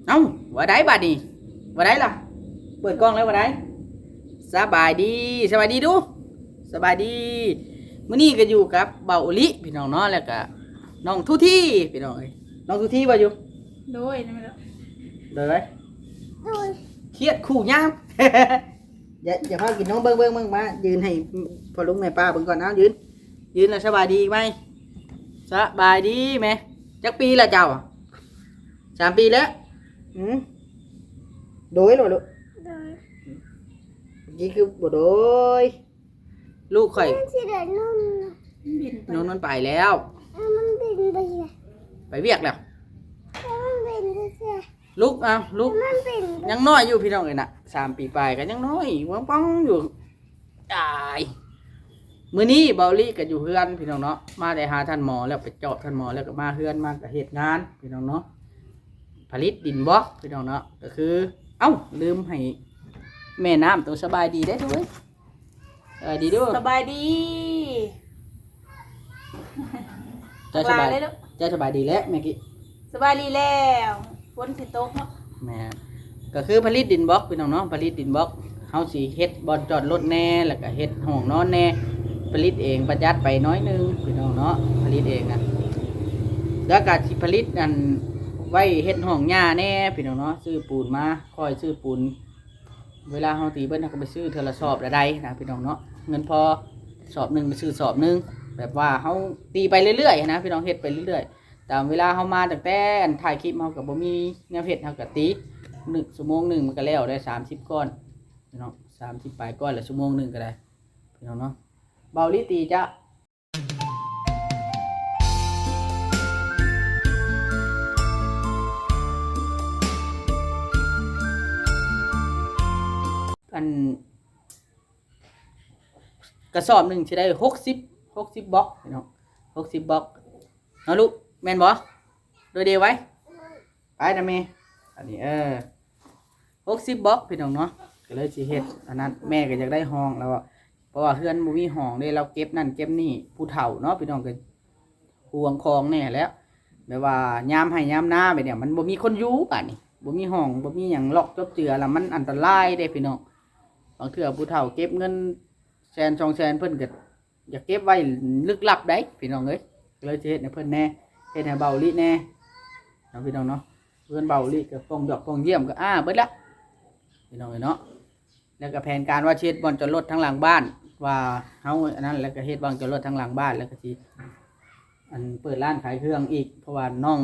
ເອົ້າ ວ່າໄດ້ບາດນີ້ ວ່າໄດ້ລະ ເປີດກ້ອງແລ້ວວ່າໄດ້. ສະບາຍດີ ສະບາຍດີດູ ສະບາຍດີ. ມື້ນີ້ກໍຢູ່ກັບເບົາອີ່ຫຼີພີ່ນ້ອງເນາະ ແລ້ວກໍນ້ອງທູທີພີ່ນ້ອງເອີຍ. ນ້ອງທູທີວ່າຢູ່ ໂດຍ ໂດຍ ໂດຍ ຄຽດຄູ່ຍາມ. ຢ່າ ຢ່າພາກິນນ້ອງ ເບິ່ງ ເບິ່ງ ເບິ່ງ ມາຢືນໃຫ້ພໍ່ລຸງແມ່ປ້າເບິ່ງກ່ອນ. ເອົາ ຢືນ ຢືນແລ້ວສະບາຍດີອີກໄໝ? ສະບາຍດີແມ່. ຈັກປີລະເຈົ້າ? ສາມປີແລ້ວ. ອືມ ໂດຍ ໂດຍ ໂດຍ. ນີ້ຄືບໍ່ໂດຍ ລູກຂ້ອຍ ມັນຊິໄດ້ນອນ ມັນບິນໄປ ນ້ອງນອນໄປແລ້ວ. ເອີ ມັນບິນໄປ ໄປວຽກແລ້ວ ແລ້ວມັນບິນໄປ ລຸກ ເອົາ ລຸກ ມັນເປັນ ຍັງນ້ອຍຢູ່ພີ່ນ້ອງເອີຍນະ ສາມປີປາຍກໍຍັງນ້ອຍ ວຽງປ່ອງຢູ່. ຕາຍ ມື້ນີ້ເບົາອີ່ຫຼີກໍຢູ່ເຮືອນພີ່ນ້ອງເນາະ ມາໄດ້ຫາທ່ານໝໍແລ້ວ ໄປຈອບທ່ານໝໍແລ້ວກໍມາເຮືອນ ມາກໍເຮັດງານພີ່ນ້ອງເນາະ ຜະລິດດິນບລັອກພີ່ນ້ອງເນາະ. ກໍຄື ເອົ້າ ລືມໃຫ້ແມ່ນ້ຳໂຕສະບາຍດີເດ້ທຸກເອີຍ. ສະບາຍດີດູ ສະບາຍດີ. ເຈົ້າສະບາຍ ເຈົ້າສະບາຍດີແລ້ວແມ່ກີ້? ສະບາຍດີແລ້ວ ຝົນຊິຕົກເນາະ. ແມ່ນ ກໍຄືຜະລິດດິນບລັອກພີ່ນ້ອງເນາະ ຜະລິດດິນບລັອກ ເຮົາຊິເຮັດບ່ອນຈອດລົດແດ່ ແລ້ວກໍເຮັດຫ້ອງນອນແດ່ ຜະລິດເອງ ປະຢັດໄປໜ້ອຍໜຶ່ງພີ່ນ້ອງເນາະ ຜະລິດເອງນະ. ແລ້ວກໍຊິຜະລິດອັນ ໄວ້ເຮັດຫ້ອງຍ່າແດ່ພີ່ນ້ອງເນາະ ຊື້ປູນມາ ຄ່ອຍຊື້ປູນ ເວລາເຮົາຕີເບິດ ເຮົາກໍໄປຊື້ເທື່ອລະສອບລະໄດນະພີ່ນ້ອງເນາະ ເງິນພໍສອບໜຶ່ງໄປຊື້ສອບໜຶ່ງ ແບບວ່າເຮົາຕີໄປເລື້ອຍໆນະພີ່ນ້ອງ ເຮັດໄປເລື້ອຍໆ ຕາມເວລາເຮົາມາ. ຕັ້ງແຕ່ອັນຖ່າຍຄລິບ ເຮົາກໍບໍ່ມີແນວເຮັດ ເຮົາກໍຕີໜຶ່ງ ຊົ່ວໂມງໜຶ່ງມັນກໍແລ້ວໄດ້ສາມສິບກ້ອນພີ່ນ້ອງ ສາມສິບປາຍກ້ອນລະ ຊົ່ວໂມງໜຶ່ງກໍໄດ້ພີ່ນ້ອງເນາະ. ເບົາອີ່ຫຼີຕີຈະ ອັນ ກະສອບໜຶ່ງຊິໄດ້ຫົກສິບ ຫົກສິບບລັອກພີ່ນ້ອງ ຫົກສິບບລັອກເນາະລູກ ແມ່ນບໍ່? ໂດຍເດໄວ້ ໄປນະແມ່ ອັນນີ້ ເອີ ຫົກສິບບລັອກພີ່ນ້ອງເນາະ ກໍເລີຍຊິເຮັດອັນນັ້ນ. ແມ່ກໍຢາກໄດ້ຫ້ອງແລ້ວ ເພາະວ່າເຮືອນບໍ່ມີຫ້ອງເດ້ ລາວເກັບນັ້ນເກັບນີ້ ຜູ້ເຖົ້າເນາະພີ່ນ້ອງ ກໍຫ່ວງຂອງແດ່ແຫຼະ ແບບວ່າຍາມໄຮ່ຍາມນາແບບນີ້ ມັນບໍ່ມີຄົນຢູ່ບາດນີ້ ບໍ່ມີຫ້ອງ ບໍ່ມີຫຍັງລັອກຈົບເຈືອລະ ມັນອັນຕະລາຍເດ້ພີ່ນ້ອງ. ບາງເທື່ອຜູ້ເຖົ້າເກັບເງິນແສນສອງແສນ ເພິ່ນກໍ ຢາກເກັບໄວ້ລຶກລັບໃດ໋ພີ່ນ້ອງເອີຍ ກໍເລີຍຊິເຮັດໃຫ້ເພິ່ນແດ່ ເຮັດໃຫ້ເບົາອີ່ຫຼີແດ່ເນາະພີ່ນ້ອງເນາະ. ເຮືອນເບົາອີ່ຫຼີກໍປ່ອງຢອກປ່ອງຢ້ຽມກໍອ້າເບິດແລ້ວພີ່ນ້ອງເອີຍເນາະ. ແລ້ວກໍແຜນການວ່າຊິເຮັດບ່ອນຈອດລົດທາງຫຼັງບ້ານ ວ່າເຮົາອັນນັ້ນ ແລ້ວກໍເຮັດບ່ອນຈອດລົດທາງຫຼັງບ້ານ ແລ້ວກໍຊິ ອັນ ເປີດຮ້ານຂາຍເຄື່ອງອີກ ເພາະວ່ານ້ອງ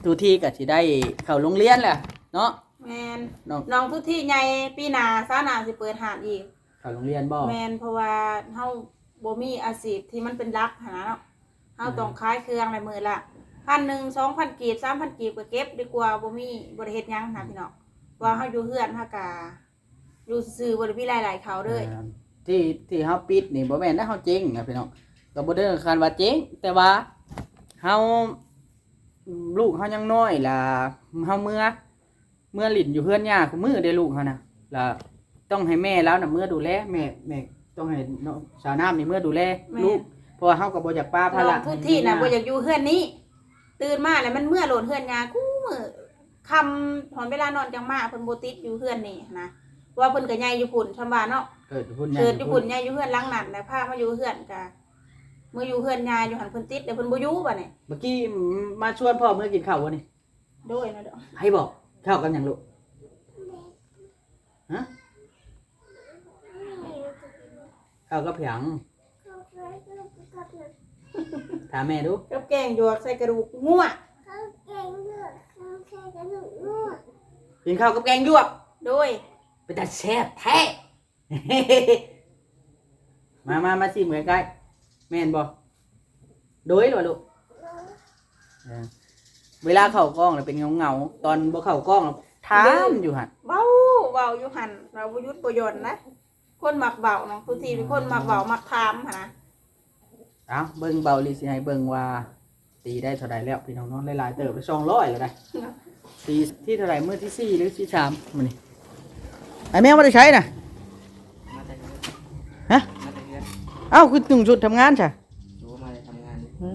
ທູທີກໍຊິໄດ້ເຂົ້າໂຮງຮຽນແລ້ວເນາະ. ແມ່ນ ນ້ອງ ນ້ອງທູທີໃຫຍ່ ປີໜ້າ ຊາວໜ້າຊິເປີດຮ້ານອີກ. ເຂົ້າໂຮງຮຽນບໍ່? ແມ່ນ ເພາະວ່າເຮົາບໍ່ມີອາຊີບທີ່ມັນເປັນຫຼັກຫັ້ນນະເນາະ ເຮົາ ອືມ ຕ້ອງຂາຍເຄື່ອງໃນມື້ລະພັນໜຶ່ງ ສອງພັນກີບ ສາມພັນກີບ ກໍເກັບດີກວ່າບໍ່ມີ ບໍ່ໄດ້ເຮັດຫຍັງນະ ອືມ ພີ່ນ້ອງ. ເພາະວ່າເຮົາຢູ່ເຮືອນ ເຮົາກະຢູ່ຊື່ໆ ບໍ່ໄດ້ມີລາຍໄດ້ເຂົ້າເລີຍ. ແມ່ນ ທີ່ ທີ່ເຮົາປິດນີ້ບໍ່ແມ່ນວ່າເຮົາເຈັງນະພີ່ນ້ອງ ກໍບໍ່ເຖິງຂັ້ນວ່າເຈັງ ແຕ່ວ່າເຮົາ ລູກເຮົາຍັງນ້ອຍລະ ເຮົາເມືອ ເມືອຫຼິ້ນຢູ່ເຮືອນຍ່າຄູ່ມື້ເດ້ລູກເຮົານະ ລະຕ້ອງໃຫ້ແມ່ລາວນະເມືອດູແລ ແມ່ ແມ່ຕ້ອງໃຫ້ນ້ອງສາວນ້ຳນີ້ເມືອດູແລ ແມ່ນ ລູກ ເພາະວ່າເຮົາກໍບໍ່ຢາກປະພາລະ ນ້ອງພຸດທີນະ ໃຫ້ແມ່ ບໍ່ຢາກຢູ່ເຮືອນນີ້ ຕື່ນມາແລ້ວມັນເມືອໂລດເຮືອນຍ່າຄູ່ມື້ ຄ່ຳຮອດເວລານອນຈັ່ງມາ ເພິ່ນບໍ່ຕິດຢູ່ເຮືອນນີ້ນະ ເພາະວ່າເພິ່ນກໍໃຫຍ່ຢູ່ພຸ້ນ ຊ່ຳວ່າເນາະ ເກີດຢູ່ພຸ້ນ ເກີດຢູ່ພຸ້ນ ໃຫຍ່ຢູ່ເຮືອນຫຼັງນັ້ນ ແລ້ວພາມາຢູ່ເຮືອນກະ ເມືອຢູ່ເຮືອນຍ່າຢູ່ຫັ້ນ ເພິ່ນຕິດ ແລ້ວເພິ່ນບໍ່ຢູ່ບາດນີ້. ເມື່ອກີ້ມາຊວນພໍ່ເມືອກິນເຂົ້າບໍ່ນີ້? ໂດຍ ໂດຍ. ໃຜບອກ? ເຂົ້າກັບຫຍັງລູກ? ຮະ? ເຂົ້າກັບຫຍັງ? ຖາມແມ່ດູ. ກັບແກງຫຍວກໃສ່ກະດູກງົວ. ກິນເຂົ້າກັບແກງຫຍວກ. ໂດຍ. ເປັນຕາແຊບແທ້. ມາ ມາ ມາຊິມໃກ້ໆ ແມ່ນບໍ່? ໂດຍ ຫຼືວ່າລູກ? ເອີ ເວລາເຂົ້າກ້ອງແລ້ວເປັນເຫງົາໆ ຕອນບໍ່ເຂົ້າກ້ອງຖາມຢູ່ຫັ້ນ ເວົ້າ ເວົ້າຢູ່ຫັ້ນ ເວົ້າບໍ່ຢຸດບໍ່ຢ່ອນນະ. ຄົນມັກເວົ້າເນາະ ຜູ້ທີ່ເປັນຄົນມັກເວົ້າ ອືມ ມັກຖາມຫັ້ນນະ. ເອົາ ເບິ່ງເບົາລີຊິໃຫ້ເບິ່ງວ່າ ຕີໄດ້ເທົ່າໃດແລ້ວພີ່ນ້ອງເນາະ ຫຼາຍໆເຕີບ ສອງຮ້ອຍແລ້ວໄດ໋. ຕີທີເທົ່າໃດ ມື້ທີສີ່ ຫຼື ທີສາມ ມື້ນີ້? ໄອ້ແມວມາແຕ່ໃສນະ? ມາແຕ່ເຮືອນ. ຮະ? ມາແຕ່ເຮືອນ. ເອົ້າ ຄືນຸ່ງຊຸດທຳງານຊະ? ໂອ້ ມາແຕ່ທຳງານ. ເອີ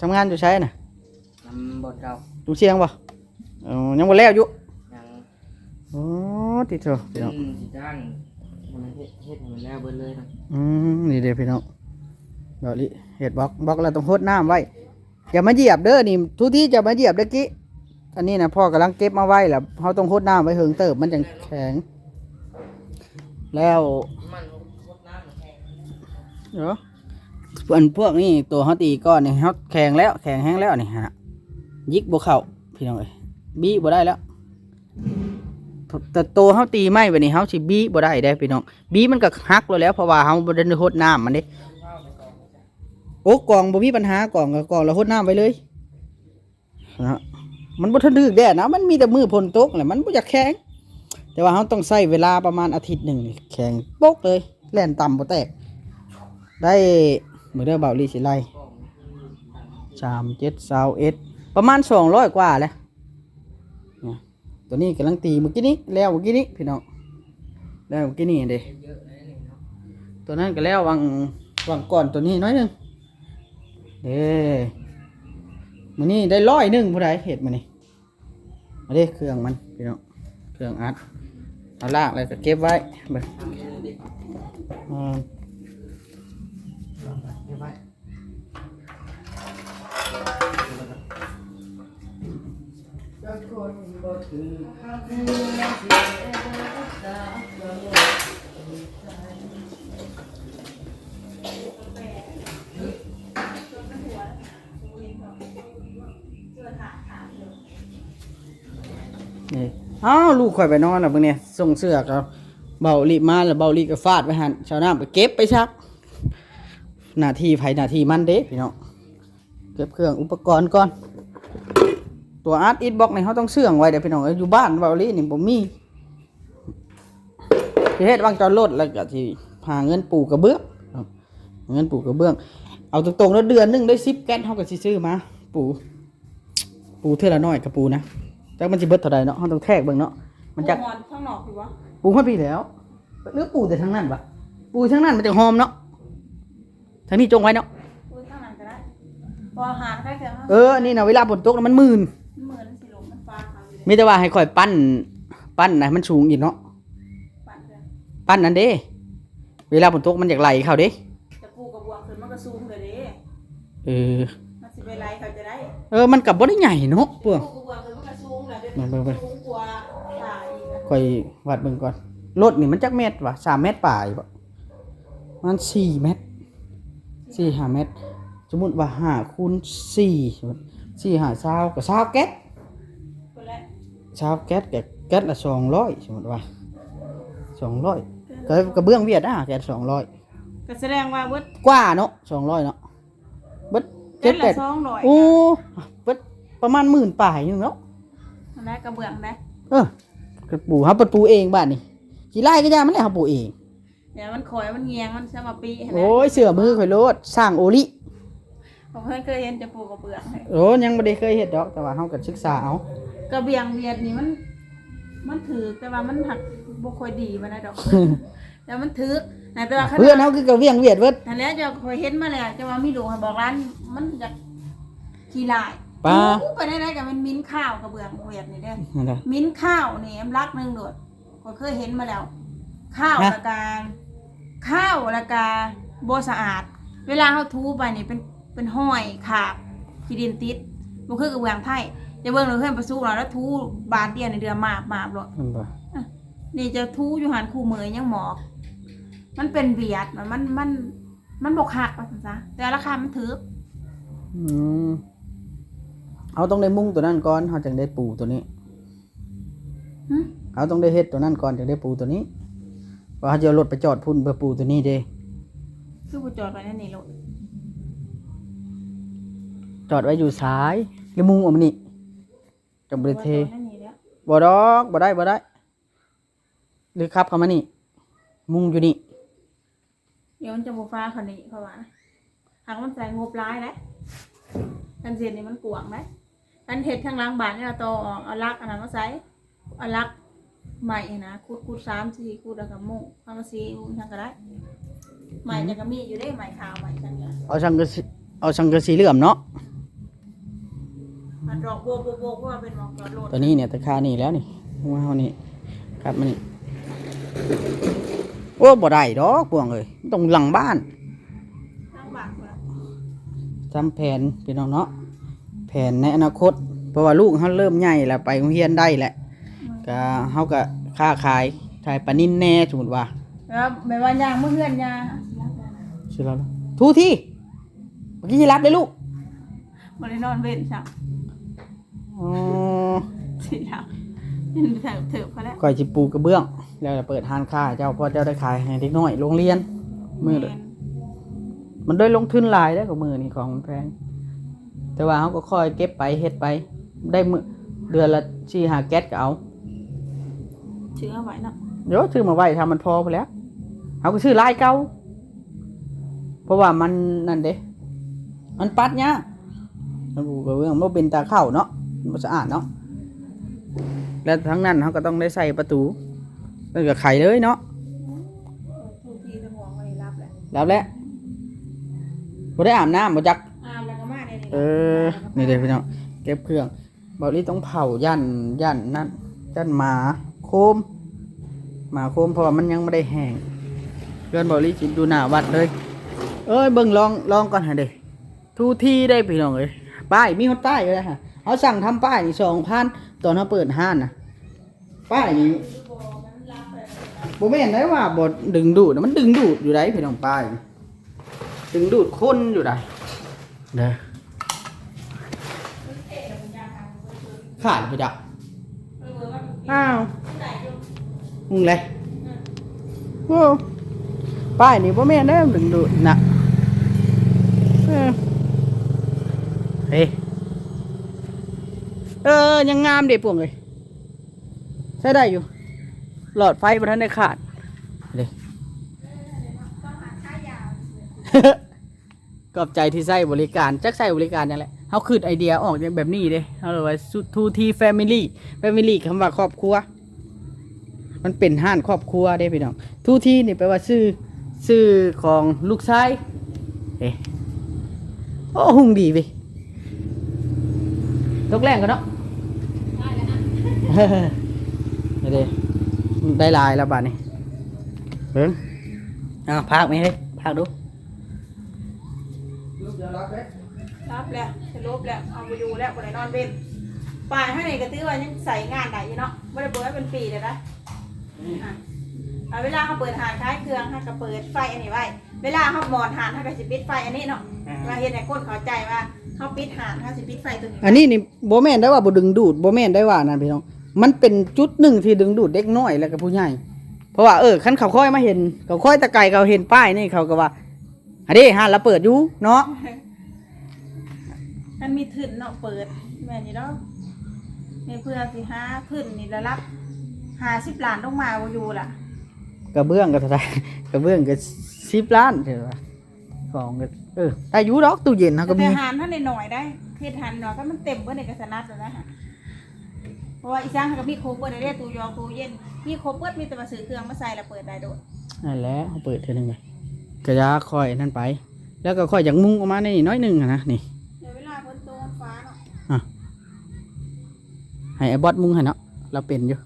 ທຳງານຢູ່ໃສນະ? ນຳບ່ອນເກົ່າ. ຢູ່ຊຽງບໍ່? ເອີ ຍັງບໍ່ແລ້ວຢູ່? ຍັງ. ໂອ້ ຕິໂທ ພີ່ນ້ອງ ເປັນຊິຈ້າງໃຫ້ມັນເຮັດ ເຮັດໃຫ້ມັນແລ້ວເບິດເລີຍນະ. ອືມ ນີ້ເດ້ພີ່ນ້ອງ ເບົາຫຼີເຮັດບລັອກ ບລັອກແລ້ວຕ້ອງຫົດນ້ຳໄວ້. ຢ່າມາຢຽບເດີ ນີ້ທຸກທີຈະມາຢຽບເດີກີ້. ອັນນີ້ນະ ພໍ່ກຳລັງເກັບມາໄວ້ ແລ້ວເຮົາຕ້ອງຫົດນ້ຳໄວ້ເຫິງເຕີບ ມັນຈັ່ງແຂງ. ແລ້ວ ເອີ ອັນພວກນີ້ ໂຕເຮົາຕີກ້ອນນີ້ ເຮົາແຂງແລ້ວ ແຂງແຮງແລ້ວນີ້ຫັ້ນນະ ຢິກບໍ່ເຂົ້າ ພີ່ນ້ອງເອີຍ ບີ້ບໍ່ໄດ້ແລ້ວ. ແຕ່ໂຕເຮົາຕີໄມ້ບາດນີ້ ເຮົາຊິບີ້ບໍ່ໄດ້ເດ້ພີ່ນ້ອງ ບີ້ມັນກໍຫັກໂລດແລ້ວ ເພາະວ່າເຮົາບໍ່ໄດ້ຫົດນ້ຳມັນເດ້. ໂອ້ ກອງບໍ່ມີບັນຫາ ກອງກໍກອງແລ້ວຫົດນ້ຳໄວ້ເລີຍ. ນະ ມັນບໍ່ທັນຖືກແດດນະ ມັນມີແຕ່ມື້ຝົນຕົກແຫຼະ ມັນບໍ່ຢາກແຂງ. ແຕ່ວ່າເຮົາຕ້ອງໃຊ້ເວລາປະມານອາທິດໜຶ່ງນີ້ ແຂງປົກເລີຍ ແລ່ນຕ່ຳບໍ່ແຕກ. ໄດ້ ເບິ່ງເດີ ເບົາຫຼີຊິໄລ່ ສາມ ເຈັດ ຊາວເອັດ ປະມານສອງຮ້ອຍກວ່າແຫຼະ. ໂຕນີ້ກຳລັງຕີມື້ກີ້ນີ້ ແລ້ວມື້ກີ້ນີ້ພີ່ນ້ອງ ແລ້ວມື້ກີ້ນີ້ເດ້. ໂຕນັ້ນກໍແລ້ວຫວ່າງ ຫວ່າງກ່ອນໂຕນີ້ໜ້ອຍໜຶ່ງເດ້. ມື້ນີ້ໄດ້ຮ້ອຍໜຶ່ງ ຜູ້ໃດເຮັດມື້ນີ້. ມາເດ້ ເຄື່ອງມັນພີ່ນ້ອງ ເຄື່ອງອັດ ເອົາລາກແລ້ວກໍເກັບໄວ້ເບິ່ງ ອືມ ເກັບໄວ້. ນີ້ ອ້າວ ລູກຂ້ອຍໄປນອນແລ້ວ ເບິ່ງແດ່ ສົ່ງເສື້ອກັບເບົາຫຼີມາ ແລ້ວເບົາຫຼີກໍຟາດໄວ້ຫັ້ນ ຊາວນ້ຳໄປເກັບໄປຊັກ. ໜ້າທີ່ໃຜໜ້າທີ່ມັນເດ້ພີ່ນ້ອງ ເກັບເຄື່ອງອຸປະກອນກ່ອນ. ຕົວອັດອິດບລັອກນີ້ເຮົາຕ້ອງເຊື່ອງໄວ້ເດ້ພີ່ນ້ອງເອີຍ ຢູ່ບ້ານເບົາຫຼີນີ້ບໍ່ມີ. ຊິເຮັດວາງຈອດລົດ ແລ້ວກໍຊິຫາເງິນປູກະເບື້ອງ ເງິນປູກະເບື້ອງ. ເອົາຕົງໆເດີ ເດືອນໜຶ່ງໄດ້ສິບແກັດ ເຮົາກໍຊິຊື້ມາປູ ປູເທື່ອລະໜ້ອຍກະປູນະ. ຈັກມັນຊິເບິດເທົ່າໃດເນາະ ເຮົາຕ້ອງແທກເບິ່ງເນາະ ມັນຈັກ ປູຮອດທາງນອກຢູ່ບໍ່? ປູຮອດພີ້ແລ້ວ ຫຼືປູແຕ່ທາງນັ້ນວະ? ປູທາງນັ້ນມັນຈັ່ງຫອມເນາະ. ທາງນີ້ຈົ່ງໄວ້ເນາະ ໂອ້ຍ ທາງນັ້ນກໍໄດ້ ບໍ່ຫາໃກ້ເທື່ອ. ເອີ ອັນນີ້ນະ ເວລາຝົນຕົກນະມັນມື່ນ ມັນມື່ນ ມັນຊິລົມ ມັນຟ້າເຂົາຢູ່ເດ້. ມີແຕ່ວ່າໃຫ້ຂ້ອຍປັ້ນ ປັ້ນໃຫ້ມັນສູງອີກເນາະ ປັ້ນເທື່ອ ປັ້ນນັ້ນເດ້ ເວລາຝົນຕົກມັນຢາກໄຫຼເຂົ້າເດ້. ແຕ່ປູກະເບື້ອງຂຶ້ນມັນກໍສູງແລ້ວເດ້. ເອີ ມັນຊິໄປໄຫຼເຂົາຈະໄດ້. ເອີ ມັນກໍບໍ່ໄດ້ໃຫຍ່ເນາະ ເບື້ອງ ປູກະເບື້ອງຂຶ້ນມັນກໍສູງແລ້ວເດ້ ເບິ່ງໆໆ ສູງກວ່າຝາອີກນະ. ຂ້ອຍວັດເບິ່ງກ່ອນ ລົດນີ້ມັນຈັກແມັດວະ? ສາມແມັດປາຍບໍ? ປະມານສີ່ແມັດ ສີ່ຫ້າແມັດ. ສົມມຸດວ່າຫ້າຄູນສີ່ ສີ່ຫ້າຊາວ ກໍຊາວແກັດ ພຸ້ນແຫຼະ ຊາວແກັດ ກໍແກັດລະສອງຮ້ອຍ ສົມມຸດວ່າສອງຮ້ອຍ ກໍ ກໍເບື້ອງຫວຽດນະ ແກັດສອງຮ້ອຍ ກໍສະແດງວ່າເບິດກວ່າເນາະ ສອງຮ້ອຍເນາະ ເບິດເຈັດແປດ ແກັດລະສອງຮ້ອຍ ໂອ້ ເບິດປະມານໝື່ນປາຍໜຶ່ງເນາະ. ອັນໃດກະເບື້ອງໃດ ເອີ ກະປູ ເຮົາເປີດປູເອງບາດນີ້ ຂີ້ລາຍກະຢ່າມັນແຫຼະ ເຮົາປູເອງ. ຢ່າມັນຂ້ອຍມັນແຍງ ມັນສະມາປີຫັ້ນແຫຼະ. ໂອ້ຍ ເຊື່ອມືຂ້ອຍໂລດ ຊ່າງໂອລິ. ຂ້ອຍເຄີຍເຫັນເຈົ້າປູກະເບື້ອງ. ໂອ້ ຍັງບໍ່ໄດ້ເຄີຍເຮັດດອກ ແຕ່ວ່າເຮົາກໍສຶກສາເອົາ. ກະເບື້ອງຫວຽດນີ້ມັນ ມັນຖືກ ແຕ່ວ່າມັນຫັກບໍ່ຄ່ອຍດີປານໃດດອກ ແຕ່ມັນຖືກນະ. ແຕ່ວ່າຂະໜາດ ເຮືອນເຮົາຄືກະເບື້ອງຫວຽດເບິດ. ຫັ້ນແຫຼະ ເຈົ້າ ຂ້ອຍເຫັນມາແລ້ວ ເຈົ້າວ່າມີລູກໃຫ້ບອກຫຼານ ມັນຢາກຂີ້ລາຍ ປາ ໂອ້ ໄປໃດໆກະແມ່ນໝິ່ນຄາວ ກະເບື້ອງຫວຽດນີ້ເດ້ ຫັ້ນແຫຼະ ໝິ່ນຄາວນີ້ອັນຫຼັກໜຶ່ງໂລດ. ຂ້ອຍເຄີຍເຫັນມາແລ້ວ ຄາວ ຮະ ແລ້ວກະ ຄາວ ແລ້ວກະບໍ່ສະອາດ. ເວລາເຮົາຖູໄປນີ້ເປັນ ເປັນຮອຍຄາບຂີ້ດິນຕິດ ບໍ່ຄືກະເບື້ອງໄທ. ຈະເບິ່ງເຮືອນປາສຸລາວ ລາວຖູບາດດຽວນີ້ເດືອມາບໆໂລດ ແມ່ນບໍ່? ອະ ນີ້ຈະຖູຢູ່ຫັ້ນຄູ່ມື້ຍັງໝອກ. ມັນເປັນຫວຽດ ມັນ ມັນ ມັນບໍ່ຄັກວ່າຊັ້ນຊະ ແຕ່ລາຄາມັນຖືກ. ອືມ ເຮົາຕ້ອງໄດ້ມຸງໂຕນັ້ນກ່ອນ ເຮົາຈຶ່ງໄດ້ປູໂຕນີ້. ຫຶ? ເຮົາຕ້ອງໄດ້ເຮັດໂຕນັ້ນກ່ອນ ຈຶ່ງໄດ້ປູໂຕນີ້ ວ່າເຮົາຈະເອົາລົດໄປຈອດພຸ້ນເພື່ອປູໂຕນີ້ເດ້. ຄືບໍ່ຈອດໄວ້ໃນນີ້ໂລດ? ຈອດໄວ້ຢູ່ສາຍ ຫຼືມຸງເອົາມານີ້ ຈັ່ງບໍ່ໄດ້ເທ. ຈອດໄວ້ໃນນີ້ແຫຼະ. ບໍ່ດອກ ບໍ່ໄດ້ ບໍ່ໄດ້ ຫຼືຂັບເຂົ້າມານີ້ ມຸງຢູ່ນີ້. ດຽວມັນຈະບໍ່ຟ້າເຂົານີ້ ເພາະວ່າຫາກມັນໃຊ້ງົບຫຼາຍເດ້. ຄັນຊິເຮັດນີ້ມັນກວ້າງເດ້. ຄັນເຮັດທາງຫຼັງບ້ານນີ້ລະ ຕໍ່ອອກ ເອົາຫຼັກອັນນັ້ນມາໃສ່ ເອົາຫຼັກໄມ້ຫັ້ນນະ ຂຸດ ຂຸດສາມສີ່ຂຸດ ແລ້ວກໍມຸງສັງກະສີ ມຸງຫຍັງກໍໄດ້. ໄມ້ ອືມ ຈັ່ງກໍມີຢູ່ເດ້ ໄມ້ຂາວ ໄມ້ຫຍັງ. ເອົາສັງກະສີ ເອົາສັງກະສີເຫຼື້ອມເນາະ. ດອກໂບກໆໆ ເພາະວ່າເປັນໝ່ອງຈອດລົດ. ຕົວນີ້ນີ້ ຕາຄານີ້ແລ້ວນີ້ ເຮົານີ້ ຄັບມານີ້. ໂອ້ ບໍ່ໄດ້ດອກພວກເອີຍ ຕ້ອງຫຼັງບ້ານ ຫຼັງບ້ານພຸ້ນລະ. ຕາມແຜນພີ່ນ້ອງເນາະ ແຜນໃນອະນາຄົດ ເພາະວ່າລູກເຮົາເລີ່ມໃຫຍ່ແລ້ວ ໄປໂຮງຮຽນໄດ້ແລ້ວ ກະເຮົາກະຄ້າຂາຍ ຂາຍປານິນແດ່ ສົມມຸດວ່າ ແລ້ວແບບວ່າຍ່າງມາເຮືອນຍ່າ ຊິຫຼັບແລ້ວ ທູທີ ເມື່ອກີ້ຊິຫຼັບເດ້ລູກ ບໍ່ໄດ້ນອນເວັນຊ້ຳ. ອໍ ຊິຫຼັບ ເຫັນແຖວເທີບເຂົາແລ້ວ. ຂ້ອຍຊິປູກະເບື້ອງ ແລ້ວເປີດຮ້ານຄ້າເຈົ້າ ເພາະເຈົ້າໄດ້ຂາຍໃຫ້ເດັກນ້ອຍໂຮງຮຽນ ມື້ ແມ່ນ ມັນໄດ້ລົງທຶນຫຼາຍເດ້ ກະມື້ນີ້ຂອງມັນແພງ ແຕ່ວ່າເຮົາກໍຄ່ອຍເກັບໄປເຮັດໄປ ໄດ້ມື້ ເດືອນລະສີ່ຫ້າແກັດກໍເອົາ ຊື້ມາໄວ້ເນາະ. ໂຍ ຊື້ມາໄວ້ ຖ້າມັນພໍພຸ້ນແຫຼະ ເຮົາກໍຊື້ຫຼາຍເກົ່າ ເພາະວ່າມັນນັ້ນເດ້ ມັນປັດຍາກ ມັນປູກະເບື້ອງ ບໍ່ເປັນຕາເຂົ້າເນາະ ມັນບໍ່ສະອາດເນາະ ແລະ ທັງນັ້ນເຮົາກໍຕ້ອງໄດ້ໃສ່ປະຕູ ມັນກໍໄຂເລີຍເນາະ. ລັບແລ້ວ ບໍ່ໄດ້ອາບນ້ຳບໍ່ຈັກ ອາບແລ້ວກໍມານີ້. ເອີ ນີ້ເດ້ພີ່ນ້ອງ ເກັບເຄື່ອງ ເບົາຫຼີຕ້ອງເຜົາ ຢ້ານ ຢ້ານນັ້ນ ຢ້ານໝາໂຄມ ໝາໂຄມ ເພາະວ່າມັນຍັງບໍ່ໄດ້ແຫ້ງ. ເຮືອນເບົາຫຼີຊິຢູ່ໜ້າວັດເລີຍ ເອີຍ ເບິ່ງ ລອງ ລອງກ່ອນຫັ້ນເດ້ ທູທີໄດ້ພີ່ນ້ອງເອີຍ ປ້າຍ ມີຮອດປ້າຍຢູ່ເດ້ ເຮົາສັ່ງທຳປ້າຍນີ້ສອງພັນ ຕອນເຮົາເປີດຮ້ານນະ. ປ້າຍນີ້ບໍ່ແມ່ນໄດ້ວ່າບໍ່ດຶງດູດນະ ມັນດຶງດູດຢູ່ໃດ໋ພີ່ນ້ອງ ປ້າຍດຶງດູດຄົນຢູ່ໃດ໋ເດີ. ຂາດໄປຈັກ ອ້າວ ງງເລີຍ. ໂອ້ ປ້າຍນີ້ບໍ່ແມ່ນເດ້ ດຶງດູດນະ ເອີ ເອີ ເອີ ຍັງງາມເດ້ພວກເອີຍ. ໃຊ້ໄດ້ຢູ່ ຫຼອດໄຟບໍ່ທັນໄດ້ຂາດເດ້. ຂອບໃຈທີ່ໃຊ້ບໍລິການ ຈັກໃຊ້ບໍລິການຫຍັງແຫຼະ ເຮົາຄິດໄອເດຍອອກແບບນີ້ເດ້ ເຮົາເອີ້ນວ່າທູທີແຟມິລີ ແຟມິລີ ຄຳວ່າຄອບຄົວ ມັນເປັນຮ້ານຄອບຄົວເດ້ພີ່ນ້ອງ. ທູທີນີ້ແປວ່າຊື່ ຊື່ຂອງລູກຊາຍເດ້. ໂອ້ ຮຸ່ງດີເວີຍ ຕົກແລງກ່ອນເນາະ ໄດ້ແລ້ວນະ ນີ້ເດ້ ໄດ້ຫຼາຍແລ້ວບາດນີ້ ເບິ່ງ ອ້າວ ພາກແມ່ເຮີ້ຍ ພາກດູ. ຫຼັບແລ້ວ ສະຫຼຸບແລ້ວ ເອົາບໍ່ຢູ່ແລ້ວ ບໍ່ໄດ້ນອນເວັນ. ປາຍເຮົານີ້ກໍຖືວ່າຍັງໃຊ້ງານໄດ້ຢູ່ເນາະ ບໍ່ໄດ້ເປີດເປັນປີແລ້ວນະ. ອາ ເວລາເຮົາເປີດຮ້ານຂາຍເຄື່ອງ ເຮົາກໍເປີດໄຟອັນນີ້ໄວ້ ເວລາເຮົາໝອດຮ້ານ ເຮົາກໍຊິປິດໄຟອັນນີ້ເນາະ ອາ ວ່າເຮັດໃຫ້ຄົນເຂົ້າໃຈວ່າເຮົາປິດຮ້ານ ເຮົາຊິປິດໄຟຕົວນີ້. ອັນນີ້ນີ້ບໍ່ແມ່ນໄດ້ວ່າບໍ່ດຶງດູດ ບໍ່ແມ່ນໄດ້ວ່ານັ້ນພີ່ນ້ອງ ມັນເປັນຈຸດໜຶ່ງທີ່ດຶງດູດເດັກນ້ອຍ ແລ້ວກໍຜູ້ໃຫຍ່ ເພາະວ່າ ເອີ ຄັນເຂົາຄ່ອຍມາເຫັນ ເຂົາຄ່ອຍແຕ່ໄກ ເຂົາເຫັນປ້າຍນີ້ ເຂົາກໍວ່າ ອັນນີ້ຮ້ານລາວເປີດຢູ່ເນາະ ຄັນມີທຶນເນາະ ເປີດ ແມ່ນຢູ່ດອກ. ແມ່ເພື່ອຊິຫາທຶນນີ້ລະລັບຫ້າສິບລ້ານລົງມາບໍ່ຢູ່ລະ. ກະເບື້ອງກໍເທົ່າໃດ? ກະເບື້ອງກໍສິບລ້ານ ຖືວ່າ ຂອງກໍ ເອີ ໄດ້ຢູ່ດອກ ຕູ້ເຢັນເຮົາກໍມີ. ແຕ່ຮ້ານເຮົານ້ອຍໆໄດ໋ ເຮັດຮ້ານນ້ອຍ ຄັນມັນເຕັມເບິດນີ້ກໍສະໜັດແລ້ວນະ. ເພາະວ່າອີ່ຫຍັງເຮົາກໍມີຄົບເບິດເດ້ ຕູ້ຢອງຕູ້ເຢັນ ມີຄົບເບິດ ມີແຕ່ວ່າຊື້ເຄື່ອງມາໃສ່ແລ້ວເປີດໄດ້ໂດດ. ນັ້ນແຫຼະ ເຮົາເປີດເທື່ອໜຶ່ງ ກະຢ່າຄ່ອຍນັ້ນໄປ ແລ້ວກໍຄ່ອຍຢາກມຸງອອກມາໃນນີ້ໜ້ອຍໜຶ່ງຫັ້ນນະ ນີ້ ເວລາຝົນຕົກມັນຟ້າເນາະ ອະ ໃຫ້ອ້າຍບອດມຸງໃຫ້ເນາະ ລາວເປັນຢູ່.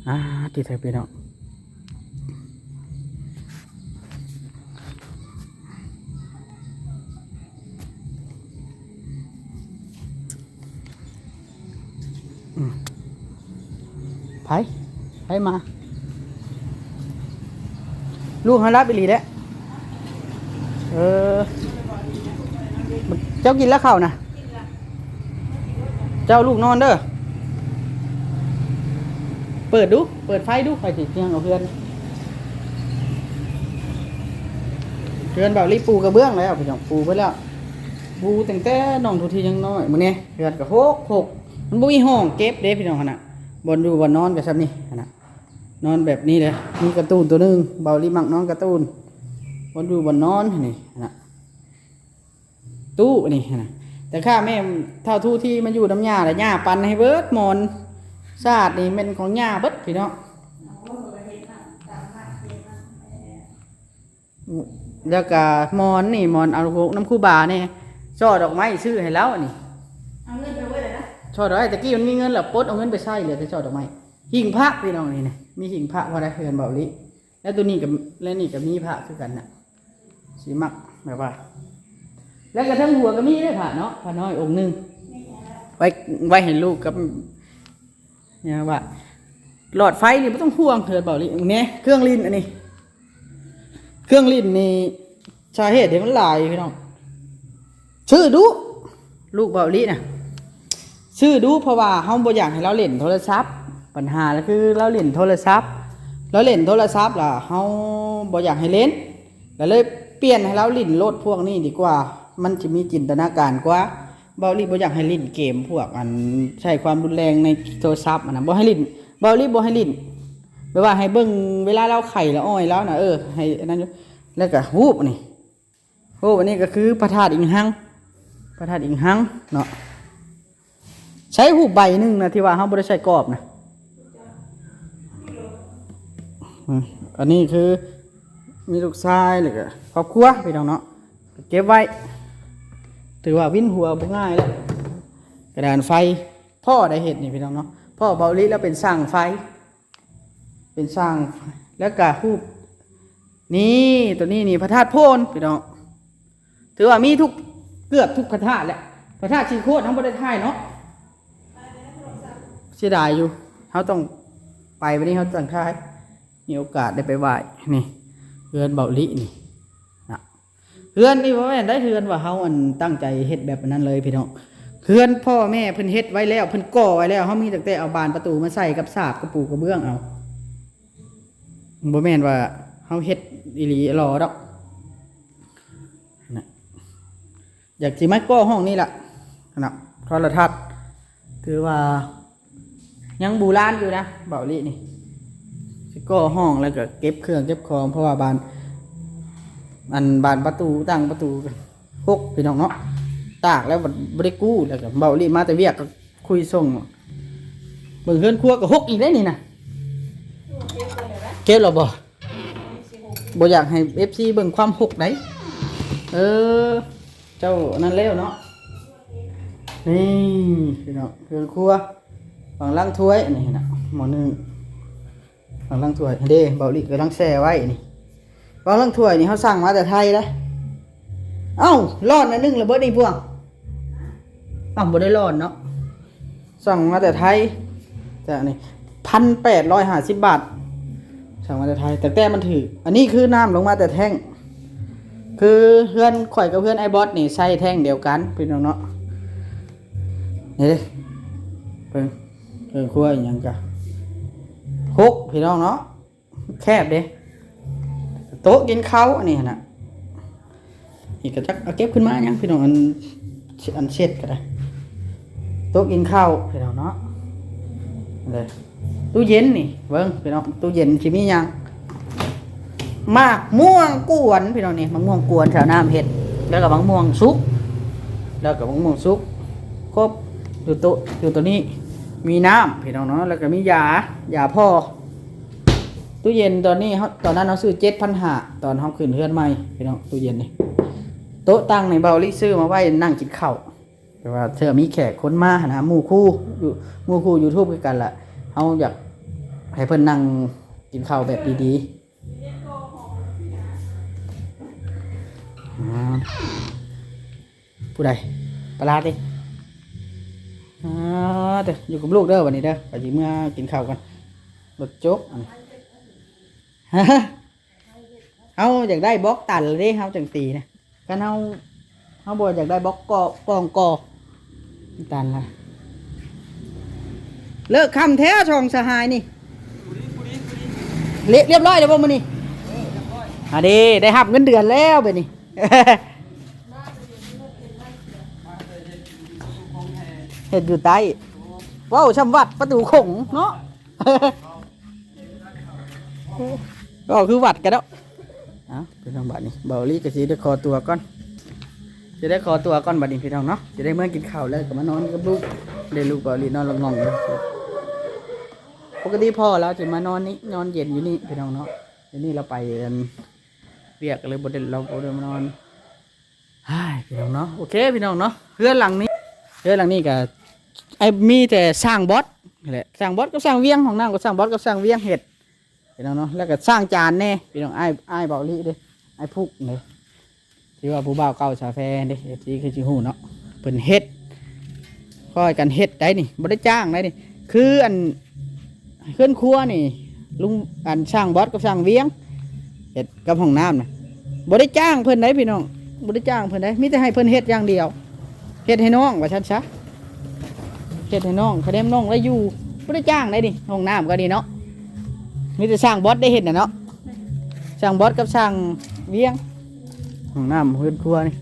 ອາ ຕິດໃສ່ພີ່ນ້ອງ. ອືມ ໃຜ ໃຜມາ? ລູກເຮົາຫຼັບອີ່ຫຼີແຫຼະ. ເອີ ເຈົ້າກິນແລ້ວເຂົ້ານະ? ເຈົ້າລູກນອນເດີ. ເປີດດູ ເປີດໄຟດູ ຂ້ອຍຊິຍ່າງເອົາເຮືອນ. ເຮືອນບ່າວລີປູກະເບື້ອງແລ້ວ ພີ່ນ້ອງ ປູເບິດແລ້ວ ປູຕັ້ງແຕ່ນ້ອງທູທີຍັງນ້ອຍ. ມື້ນີ້ເຮືອນກໍຮົກໆ ມັນບໍ່ມີຫ້ອງເກັບເດ້ ພີ່ນ້ອງຫັ້ນນະ. ບ່ອນຢູ່ບ່ອນນອນກໍຊ່ຳນີ້ຫັ້ນນະ ນອນແບບນີ້ເດ້. ມີກາຕູນໂຕໜຶ່ງ ບ່າວລີມັກນອນກາຕູນ ບ່ອນຢູ່ບ່ອນນອນນີ້ຫັ້ນນະ. ຕູ້ນີ້ນະ ແຕ່ຂ້າແມ່ເຖົ້າທູທີມາຢູ່ນຳຍ່າລະ ຍ່າປັນໃຫ້ເບິດ. ໝອນສາດນີ້ແມ່ນຂອງຍ່າເບິດ ພີ່ນ້ອງ. ແລ້ວກະໝອນນີ້ ໝອນເອົານຳຄູບານີ້ ຊໍດອກໄມ້ຊື້ໃຫ້ລາວນີ້. ເອົາເງິນໄປ ຊ່ອດອກໄມ້. ແຕ່ກີ້ມັນມີເງິນແລ້ວປົດເອົາເງິນໄປໃຊ້ ເຫຼືອແຕ່ຊ່ອດອກໄມ້. ຫິ້ງພະ ພີ່ນ້ອງ ນີ້ນະ ມີຫິ້ງພະພໍໄດ້ເຮືອນເບົາຫຼີ ແລ້ວໂຕນີ້ກໍ ແລະນີ້ກໍມີພະຄືກັນນະ. ຊິມັກແບບວ່າ ແລ້ວກໍເທິງຫົວກໍມີເດ້ພະເນາະ ພະນ້ອຍອົງໜຶ່ງ ໄວ້ ໄວ້ໃຫ້ລູກກັບ ຫຍັງວ່າ ຫຼອດໄຟນີ້ບໍ່ຕ້ອງຫ່ວງເຮືອນເບົາຫຼີ. ແນ່ ເຄື່ອງຫຼິ້ນອັນນີ້ ເຄື່ອງຫຼິ້ນນີ້ ສາເຫດທີ່ມັນຫຼາຍພີ່ນ້ອງ ຊື້ດຸ ລູກເບົາຫຼີນະ ຊື້ດຸ ເພາະວ່າເຮົາບໍ່ຢາກໃຫ້ລາວຫຼິ້ນໂທລະສັບ. ບັນຫາລະຄືລາວຫຼິ້ນໂທລະສັບ ລາວຫຼິ້ນໂທລະສັບລະເຮົາບໍ່ຢາກໃຫ້ຫຼິ້ນ ລະເລີຍປ່ຽນໃຫ້ລາວຫຼິ້ນໂລດພວກນີ້ດີກວ່າ ມັນຈະມີຈິນຕະນາການກວ່າ. ເບົາຫຼີບໍ່ຢາກໃຫ້ຫຼິ້ນເກມພວກອັນໃຊ້ຄວາມຮຸນແຮງໃນໂທລະສັບຫັ້ນນະ ບໍ່ໃຫ້ຫຼິ້ນ ເບົາຫຼີບໍ່ໃຫ້ຫຼິ້ນ ແບບວ່າໃຫ້ເບິ່ງເວລາລາວໄຂ້ລະອ້ອຍລາວນະ ເອີ ໃຫ້ອັນນັ້ນຢູ່. ແລ້ວກະຮູບນີ້ ໂອ້ ອັນນີ້ກໍຄືພະທາດອີງຮັງ ພະທາດອີງຮັງເນາະ. ໃຊ້ຮູບໃບໜຶ່ງນະ ທີ່ວ່າເຮົາບໍ່ໄດ້ໃສ່ກອບນະ. ອືມ ອັນນີ້ຄືມີລູກຊາຍ ແລ້ວກໍຄອບຄົວພີ່ນ້ອງເນາະ ເກັບໄວ້ ຖືວ່າວິນຫົວບໍ່ງ່າຍແລ້ວ. ກະດານໄຟ ພໍ່ໄດ້ເຮັດນີ້ພີ່ນ້ອງເນາະ ພໍ່ເບົາຫຼີລາວເປັນຊ່າງໄຟ ເປັນຊ່າງ ແລ້ວກະຮູບ ນີ້ ໂຕນີ້ນີ້ ພະທາດໂພນພີ່ນ້ອງ ຖືວ່າມີທຸກ ເກືອບທຸກພະທາດແຫຼະ. ພະທາດສີໂຄດເຮົາບໍ່ໄດ້ຖ່າຍເນາະ ເສຍດາຍຢູ່ ເຮົາຕ້ອງໄປ ບັດນີ້ເຮົາຈັ່ງຖ່າຍ ມີໂອກາດໄດ້ໄປໄຫວ້. ນີ້ ເຮືອນເບົາຫຼີນີ້ນະ ເຮືອນນີ້ບໍ່ແມ່ນໄດ້ເຮືອນວ່າເຮົາ ອັນ ຕັ້ງໃຈເຮັດແບບນັ້ນເລີຍພີ່ນ້ອງ ເຮືອນພໍ່ແມ່ເພິ່ນເຮັດໄວ້ແລ້ວ ເພິ່ນກໍ່ໄວ້ແລ້ວ ເຮົາມີຕັ້ງແຕ່ເອົາບານປະຕູມາໃສ່ກັບສາບກະປູກະເບື້ອງເອົາ ບໍ່ແມ່ນວ່າເຮົາເຮັດອີ່ຫຼີຫຼໍດອກນະ. ຢາກຊິມາກໍ່ຫ້ອງນີ້ລະນະ ໂທລະທັດ ຖືວ່າຍັງບູຮານຢູ່ນະ ເບົາຫຼີນີ້ ຊິກໍ່ຫ້ອງ ແລ້ວກໍເກັບເຄື່ອງເກັບຂອງ ເພາະວ່າບານ ອັນ ບານປະຕູ ຕັ້ງປະຕູ ຫົກພີ່ນ້ອງເນາະ ຕາກແລ້ວບໍ່ໄດ້ກູ້ ແລ້ວກໍເບົາຫຼີມາແຕ່ວຽກກໍຄຸຍສົ່ງ. ເບິ່ງເຮືອນຄົວກໍຫົກອີກເດ້ນີ້ນະ ເກັບແລ້ວບໍ່? ບໍ່ຢາກໃຫ້ເອັຟຊີເບິ່ງຄວາມຫົກໃດ. ເອີ ເຈົ້ານັ້ນແລ້ວເນາະ. ນີ້ພີ່ນ້ອງ ເຮືອນຄົວ ວາງລ້າງຖ້ວຍ ອັນນີ້ນະ ໝໍ້ໜຶ້ງ ວາງລ້າງຖ້ວຍເດ້ ເບົາຫຼີກຳລັງແຊ່ໄວ້ນີ້. ວາງລ້າງຖ້ວຍນີ້ເຮົາສັ່ງມາແຕ່ໄທເດ້. ເອົ້າ ລ້ອນອັນໜຶ່ງລະເບິດນີ້ພວກ. ເອົ້າ ບໍ່ໄດ້ລ້ອນເນາະ ສັ່ງມາແຕ່ໄທ. ຈາກນີ້ ພັນແປດຮ້ອຍຫ້າສິບບາດ ສັ່ງມາແຕ່ໄທ ແຕ່ ແຕ່ມັນຖືກ. ອັນນີ້ຄືນ້ຳລົງມາແຕ່ແທ້ງ ຄືເຮືອນຂ້ອຍກັບເຮືອນອ້າຍບອດນີ້ໃຊ້ແທ້ງດຽວກັນພີ່ນ້ອງເນາະ. ນີ້ເດ້ ເບິ່ງ ເຄື່ອງຄົວອີ່ຫຍັງກະຫົກພີ່ນ້ອງເນາະ. ແຄບເດ້ ໂຕະກິນເຂົ້າອັນນີ້ຫັ້ນນະ. ນີ້ກະຈັກເອົາເກັບຂຶ້ນມາຫຍັງພີ່ນ້ອງ ອັນ ອັນເຊັດກະໄດ້. ໂຕະກິນເຂົ້າພີ່ນ້ອງເນາະ. ເດ້ ຕູ້ເຢັນນີ້ ເບິ່ງພີ່ນ້ອງ ຕູ້ເຢັນຊິມີຫຍັງ? ໝາກມ່ວງກວນພີ່ນ້ອງນີ້ ໝາກມ່ວງກວນ ສາວນ້ຳເຮັດ ແລ້ວກະໝາກມ່ວງສຸກ ແລ້ວກະໝາກມ່ວງສຸກ ຄົບຢູ່ໂຕະ ຢູ່ໂຕະນີ້. ມີນ້ຳພີ່ນ້ອງເນາະ ແລ້ວກະມີຢາ ຢາພໍ. ຕູ້ເຢັນຕອນນີ້ເຮົາ ຕອນນັ້ນເຮົາຊື້ເຈັດພັນຫ້າ ຕອນເຮົາຂຶ້ນເຮືອນໃໝ່ພີ່ນ້ອງ ຕູ້ເຢັນນີ້. ໂຕະຕັ່ງໃນເບົາລິຊື້ມາໄວ້ນັ່ງກິນເຂົ້າ ແຕ່ວ່າເທື່ອມີແຂກຄົນມາຫັ້ນນະ ໝູ່ຄູ່ ຢູ່ ໝູ່ຄູ່ຢູທູບຄືກັນລະ ເຮົາຢາກໃຫ້ເພິ່ນນັ່ງກິນເຂົ້າແບບດີໆ. ອາ ຜູ້ໃດ? ປາຫຼາຕິ? ອາ ເດີ ຢູ່ກັບລູກເດີ ບັດນີ້ເດີ ຂ້ອຍຊິເມືອກິນເຂົ້າກ່ອນ. ລົດຈົກ ອັນ ເຮົາຢາກໄດ້ບລັອກຕັນເດ້ ເຮົາຈັ່ງຕີນະ. ຄັນເຮົາ ເຮົາບໍ່ຢາກໄດ້ບລັອກກໍ ກ່ອງກໍ ຕັນລະ. ເລີກຄ່ຳແທ້ສອງສະຫາຍນີ້. ລຽບ ລຽບຮ້ອຍແລ້ວບໍ່ມື້ນີ້? ອາເດ ໄດ້ຮັບເງິນເດືອນແລ້ວບາດນີ້. ເຮັດຢູ່ໃຕ້ ເວົ້າຊ່ຳວັດປະຕູຂົງເນາະ. ກໍຄືວັດກັນເນາະ. ເອົ້າ ພີ່ນ້ອງ ບາດນີ້ເບົາລີກໍຊິໄດ້ຂໍຕົວກ່ອນ ຊິໄດ້ຂໍຕົວກ່ອນບາດນີ້ພີ່ນ້ອງເນາະ. ຊິໄດ້ເມືອກິນເຂົ້າແລ້ວກໍມານອນກັບລູກ ເດ້ ລູກເບົາລີນອນລະງ່ອງຢູ່. ປົກກະຕິພໍ່ລາວຊິມານອນນີ້ ນອນເຢັນຢູ່ນີ້ພີ່ນ້ອງເນາະ. ດຽວນີ້ລາວໄປ ອັນ ວຽກ ກໍເລີຍບໍ່ໄດ້ ລາວບໍ່ໄດ້ມານອນ. ອ້າຍ ພີ່ນ້ອງເນາະ ໂອເຄພີ່ນ້ອງເນາະ. ເຮືອນຫຼັງນີ້ ເຮືອນຫຼັງນີ້ກໍ ອ້າຍມີແຕ່ຊ່າງບອດນີ້ແຫຼະ ຊ່າງບອດກັບຊ່າງວຽງ ຫ້ອງນ້ຳກໍຊ່າງບອດກັບຊ່າງວຽງເຮັດ ພີ່ນ້ອງເນາະ ແລ້ວກໍຊ່າງຈານແດ່ ພີ່ນ້ອງ ອ້າຍ ອ້າຍເບົາລີເດ້ ອ້າຍພຸກເດ້ ທີ່ວ່າຜູ້ບ່າວເກົ່າສາວແພເດ້ ເອັຟຊີ ຄືຊິຮູ້ເນາະ ເພິ່ນເຮັດ ຊ່ອຍກັນເຮັດໄດ໋ນີ້ ບໍ່ໄດ້ຈ້າງໄດ໋ນີ້ ຄືອັນ ເຮືອນຄົວນີ້ ລຸງ ອັນ ຊ່າງບອດກັບຊ່າງວຽງ ເຮັດກັບຫ້ອງນ້ຳນະ ບໍ່ໄດ້ຈ້າງເພິ່ນໄດ໋ພີ່ນ້ອງ ບໍ່ໄດ້ຈ້າງເພິ່ນໄດ໋ ມີແຕ່ໃຫ້ເພິ່ນເຮັດຢ່າງດຽວ ເຮັດໃຫ້ນ້ອງວ່າຊັ້ນຊະ ເຮັດໃຫ້ນ້ອງ ຄະແນນນ້ອງໄດ້ຢູ່ ບໍ່ໄດ້ຈ້າງໄດ໋ນີ້ ຫ້ອງນ້ຳກໍດີເນາະ ມີແຕ່ຊ່າງບອດໄດ້ເຮັດນະເນາະ ຊ່າງບອດກັບຊ່າງວຽງ ຫ້ອງນ້ຳເຮືອນຄົວນີ້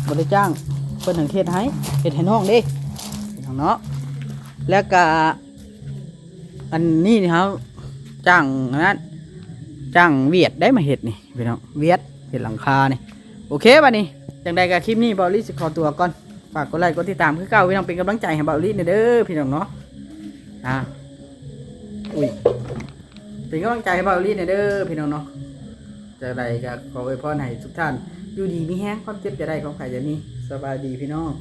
ບໍ່ໄດ້ຈ້າງ ເພິ່ນເຮັດໃຫ້ ເຮັດໃຫ້ນ້ອງເດ້ ເນາະ ແລ້ວກະ ອັນນີ້ນີ້ເຮົາຈ້າງອັນນັ້ນ ຈ້າງຫວຽດໄດ້ມາເຮັດນີ້ພີ່ນ້ອງ ຫວຽດເຮັດຫຼັງຄານີ້ ໂອເຄ ບັດນີ້ ຈັ່ງໃດກໍຄລິບນີ້ເບົາລີຊິຂໍຕົວກ່ອນ ຝາກກົດໄລກົດຕິດຕາມຄືເກົ່າ ພີ່ນ້ອງ ເປັນກຳລັງໃຈໃຫ້ເບົາລີແດ່ເດີພີ່ນ້ອງເນາະ ອ່າ ອຸ້ຍ ເປັນກຳລັງໃຈໃຫ້ເບົາລີແດ່ເດີພີ່ນ້ອງເນາະ ຈັ່ງໃດກໍຂໍອວຍພອນໃຫ້ທຸກທ່ານຢູ່ດີມີແຮງ ຄວາມເຈັບຢ່າໄດ້ ຄວາມໄຂ້ຢ່າມີ ສະບາຍດີພີ່ນ້ອງ.